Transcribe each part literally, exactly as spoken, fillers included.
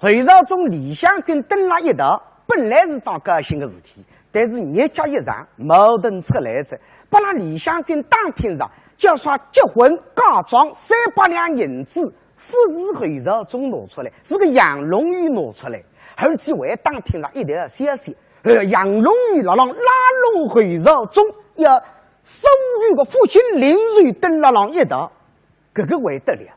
侯朝宗、李香君登了一道，本来是桩高兴的事体，但是日脚一长，矛盾出来哉，拨拉李香君打听着，叫啥结婚嫁妆三百两银子，勿是侯朝宗拿出来，是个杨龙友拿出来，而且还打听了一条消息，呃，杨龙友辣浪拉拢侯朝宗，要所有的复兴灵寿登辣浪一道，搿个还得了。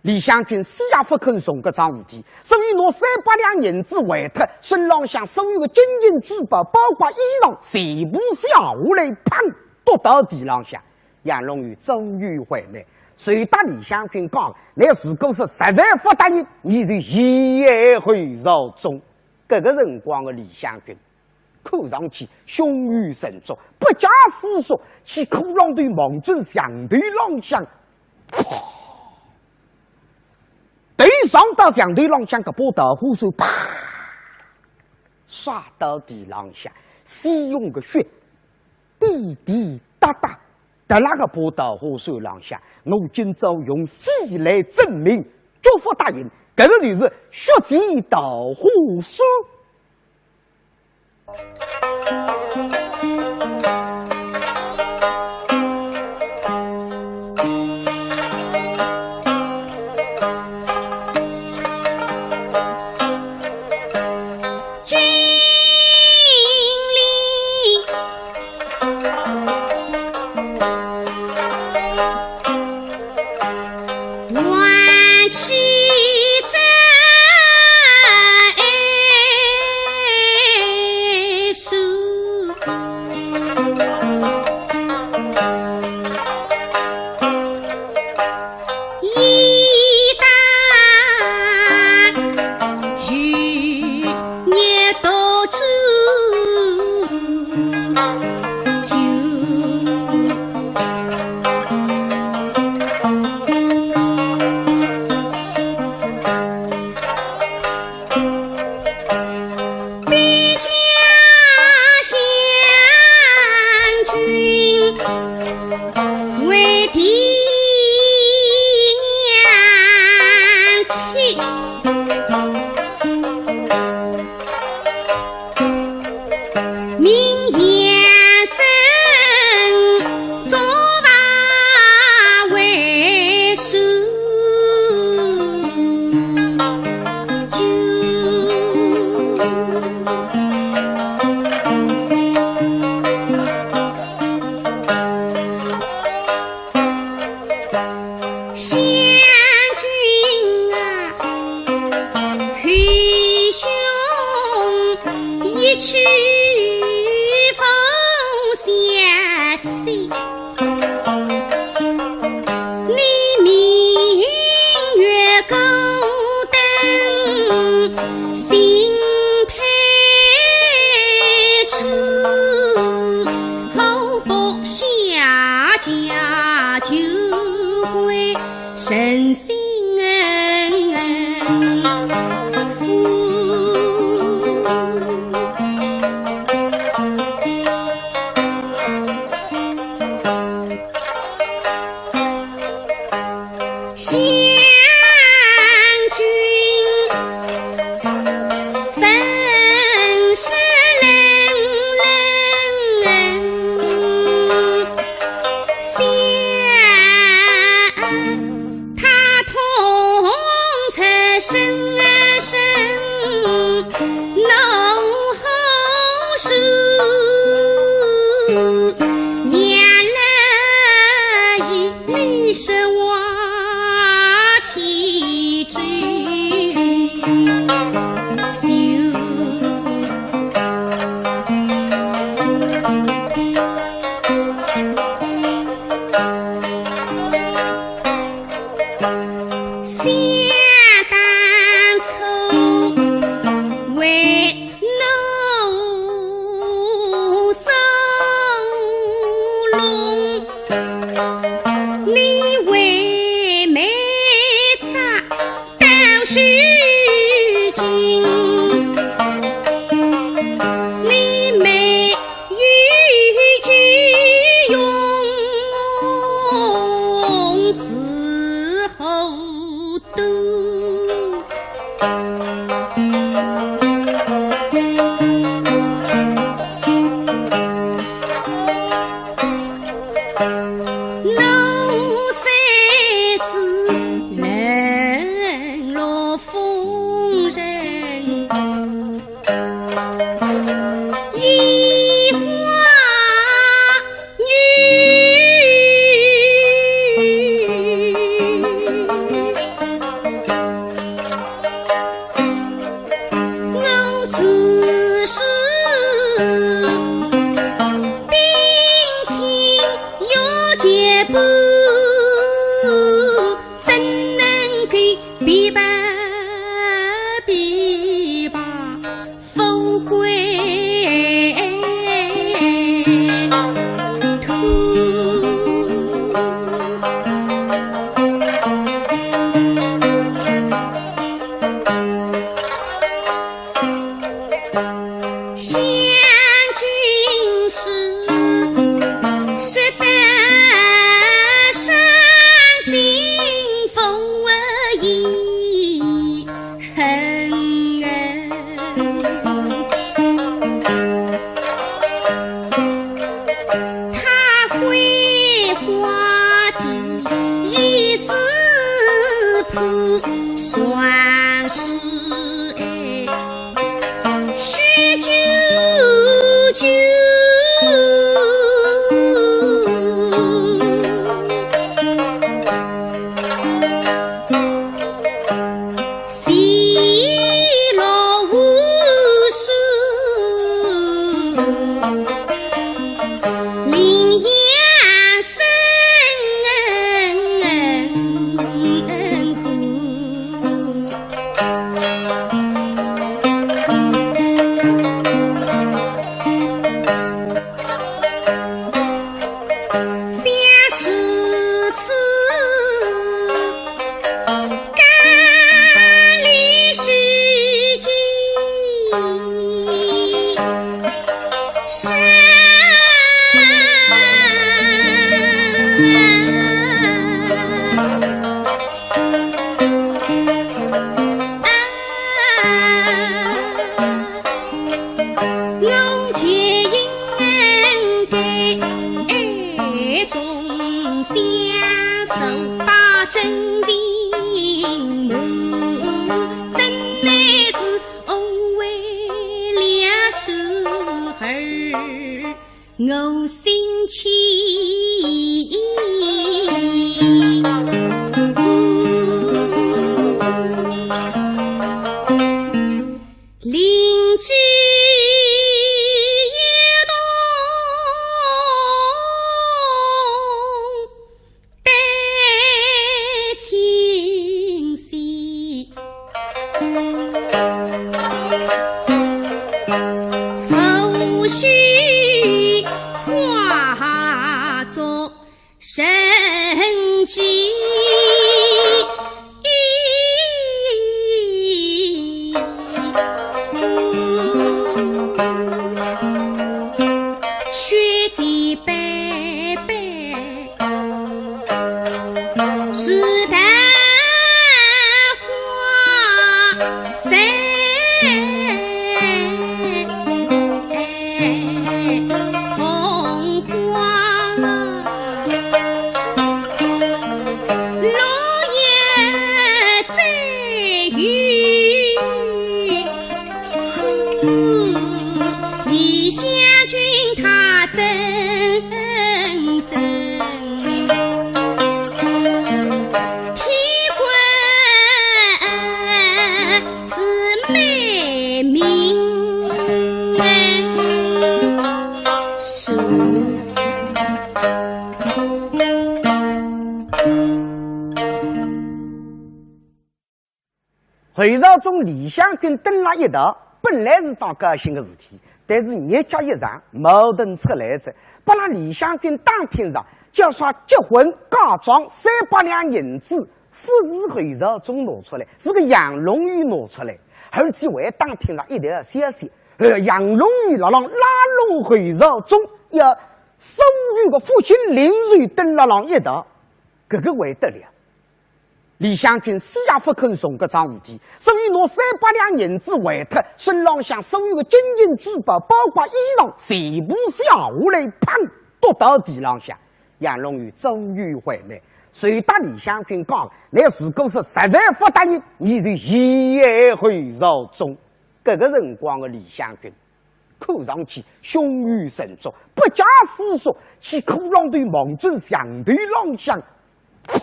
李香君死也勿肯从搿桩事体，所以拿三百两银子还脱，身浪向所有的金银珠宝，包括衣裳，全部卸下来，砰，丢到地浪向。杨龙友左右为难，随搭李香君讲，倷如果是实在勿答应，倷就陷害侯朝宗。搿个辰光的李香君 看上去胸有成竹，不假思索，去骷浪头望准墙头浪向，啪！头撞到墙头浪向搿把桃花扇，啪！摔到地浪向，鲜红的血滴滴答答，滴辣搿把桃花扇浪向。我今朝用死来证明，决勿答应，搿个就是血溅桃花扇。万事哎，许久久。喜乐无数，林燕生。 侯朝宗、李香君登了一道，本来是桩高兴的事体，但是日脚一长，矛盾出来哉，拨勒李香君打听着，叫啥结婚嫁妆三百两银子，勿是侯朝宗拿出来，是个杨龙友拿出来，而且还打听了一条消息，呃，杨龙友辣浪拉拢侯朝宗，要所有的复兴灵寿登辣浪一道，搿个还得了。 李香君死也勿肯从搿桩事体，所以拿三百两银子还脱，身浪向所有的金银珠宝，包括衣裳，全部卸下来，砰，丢到地浪向。杨龙友终于悔悟，随搭李香君讲，倷如果是实在勿答应，倷就陷害侯朝宗。搿个辰光的李香君 看上去胸有成竹，不假思索，去裤浪头望准墙头浪向，啪！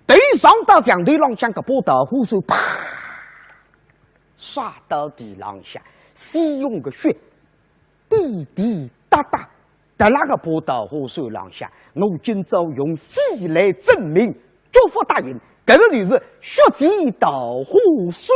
头撞到墙头浪向搿把桃花扇，啪！摔到地浪向，鲜红的血滴滴答答，滴辣搿把桃花扇浪向。我今朝用死来证明，决勿答应，搿个就是血溅桃花扇。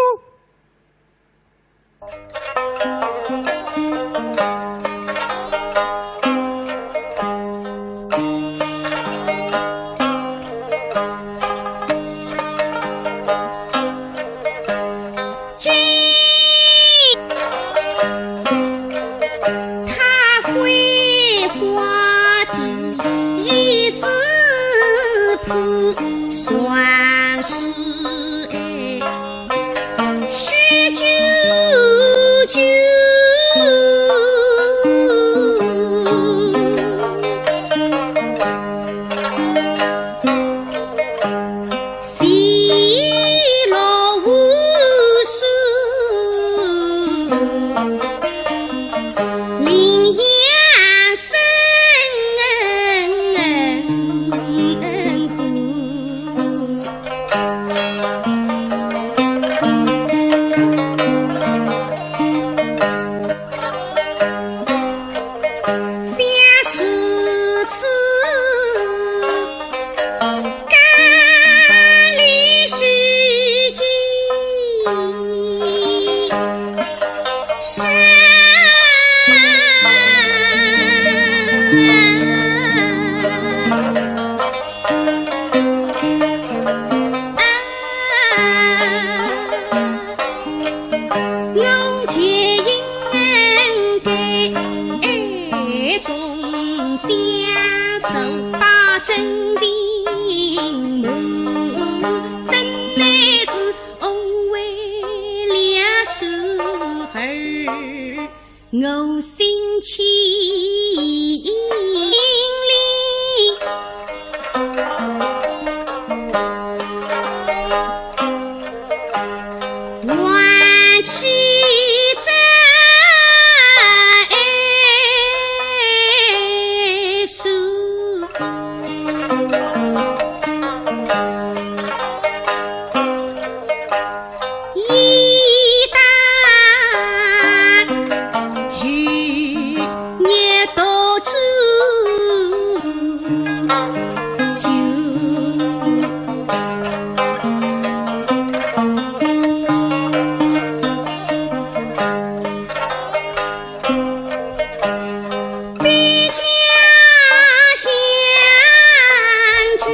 我心起灵，万气在手。 一旦欲念到此，就必将相君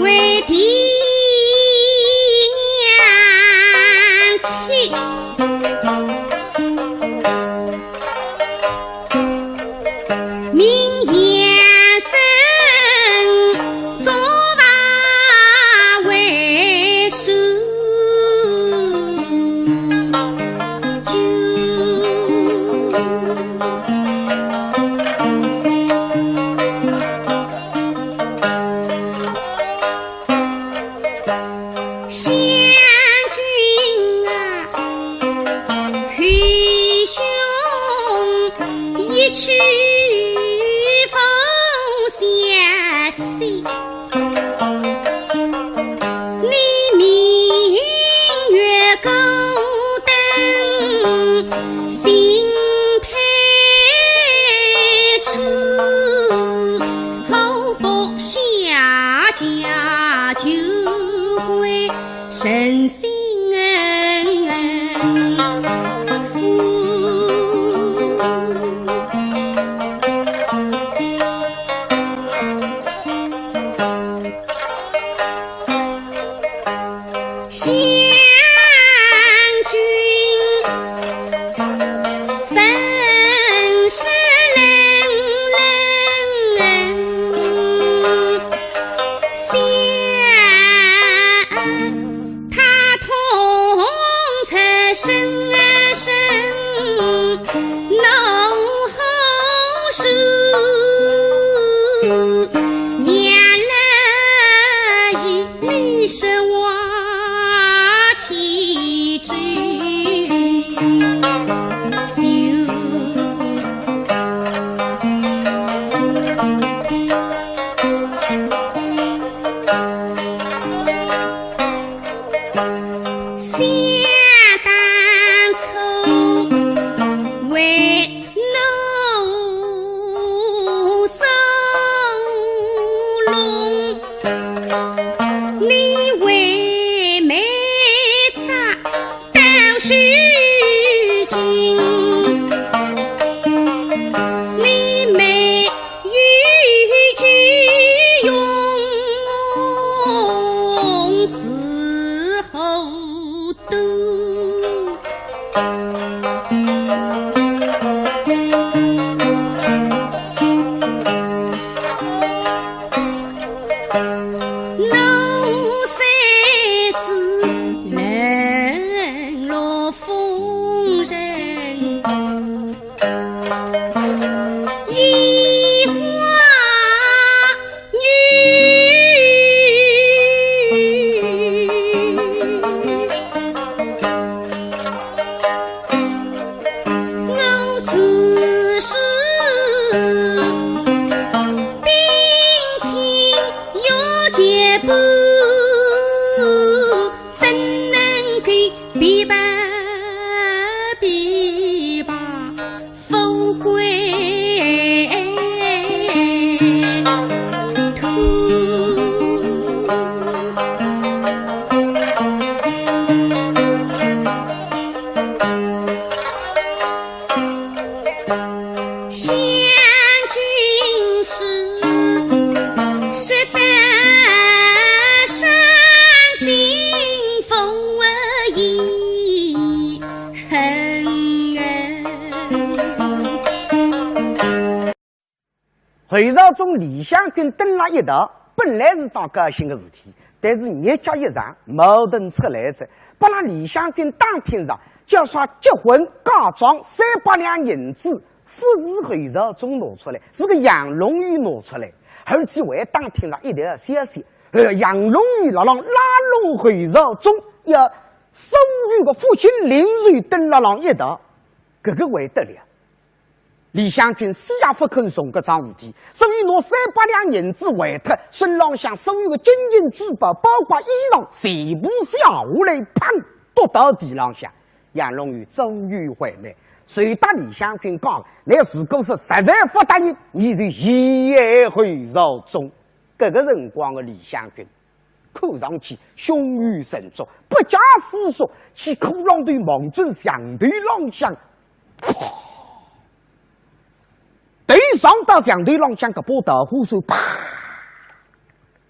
为爹娘妻。名贤生 作罢为师，就相君啊，为兄一去不相信。 你明月高登新配处，我不下嫁就归神仙。 相君，问是冷冷相，他痛出声声 怒吼声，言了一句说话起嘴秀。 想当初，为奴苏龙，你为妹子 到如今，你没有句容是何度？ 奴虽是冷落风尘，一花女。 我自是冰清玉洁般，怎能够比白比白富贵土？ 相君是，是得伤心佛意恨。 后朝中李香君登了一道，本来是桩高兴个事体，但是日脚一长，矛盾出来哉，拨拉李香君打听着，叫啥结婚嫁妆三百两银子，勿是侯朝忠拿出来，是个杨龙友拿出来，而且还打听着一条消息，呃，杨龙友辣浪拉拢侯朝忠，要所有个复兴灵寿等辣浪一道，搿个还得了？ 李香君死也勿肯从搿桩事体，所以拿三百两银子还脱，身浪向所有个金银珠宝，包括衣裳，全部卸下来，砰，丢到地浪向。杨龙友左右为难，随搭李香君讲，倷如果是实在勿答应，倷就陷害侯朝忠。搿个辰光个李香君 看上去胸有成竹，不假思索，去骷浪头望准墙头浪向，啪！头撞到墙头浪向搿把桃花扇，啪！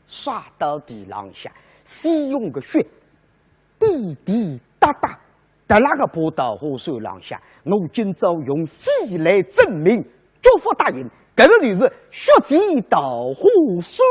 摔到地浪向，鲜红个血滴滴答答，滴辣搿把桃花扇浪向。我今朝用死来证明，决勿答应。搿个就是血溅桃花扇。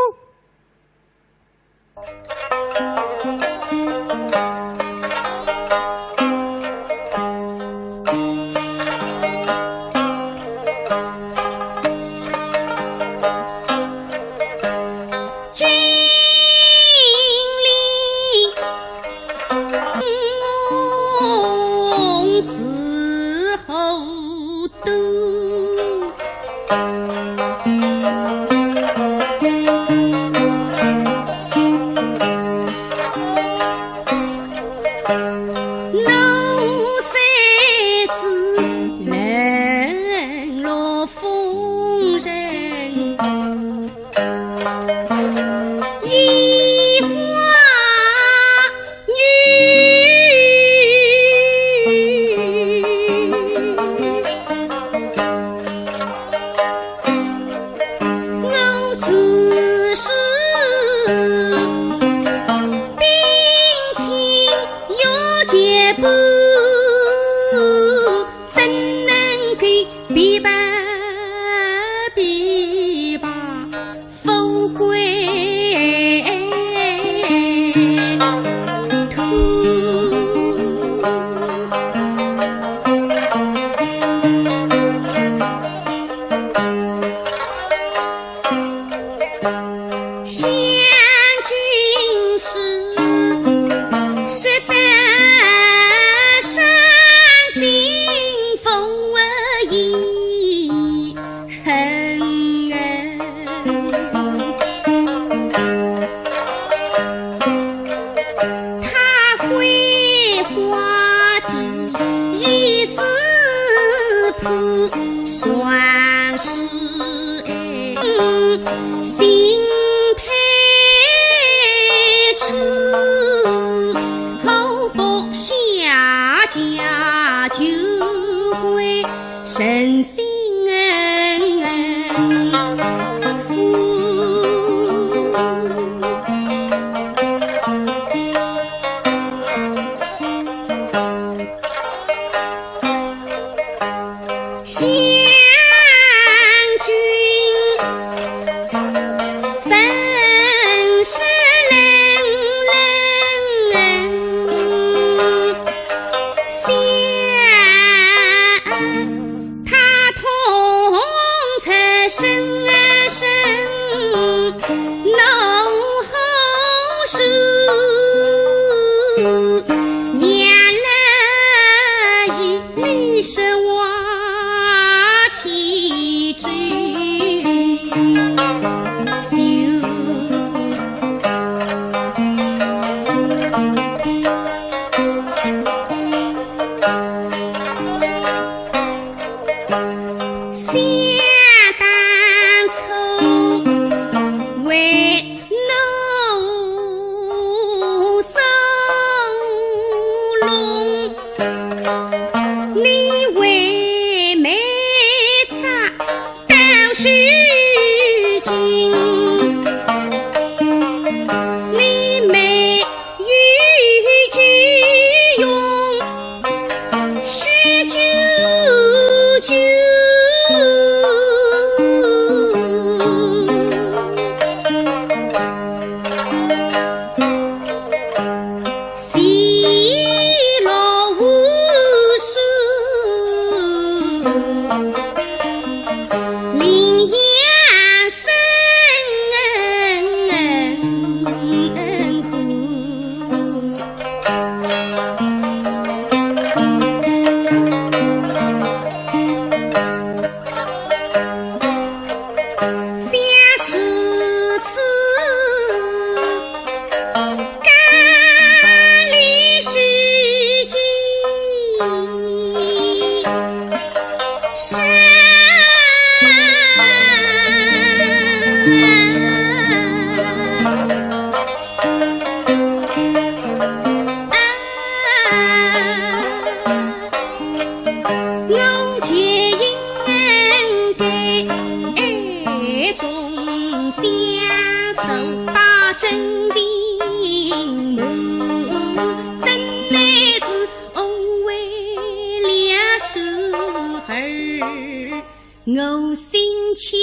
我心切，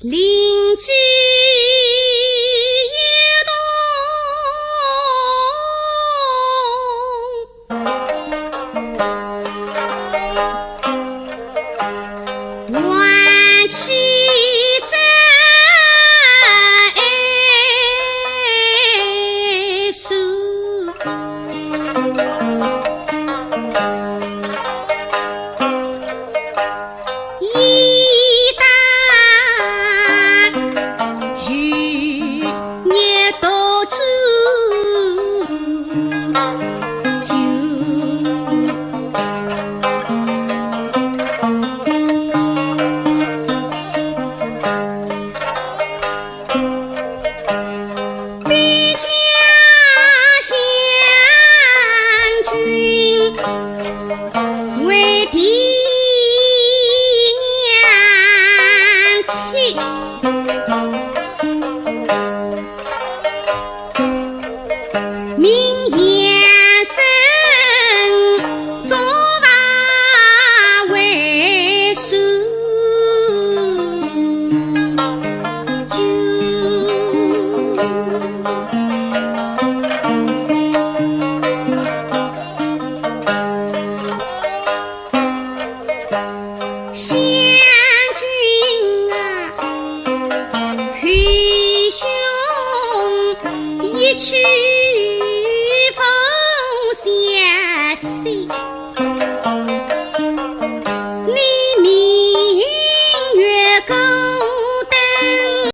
灵机一动， 挽起斩首，一旦 欲灭独子，就逼将降君 为帝娘妻，命贤臣作罢为首。 将军啊，弟兄一去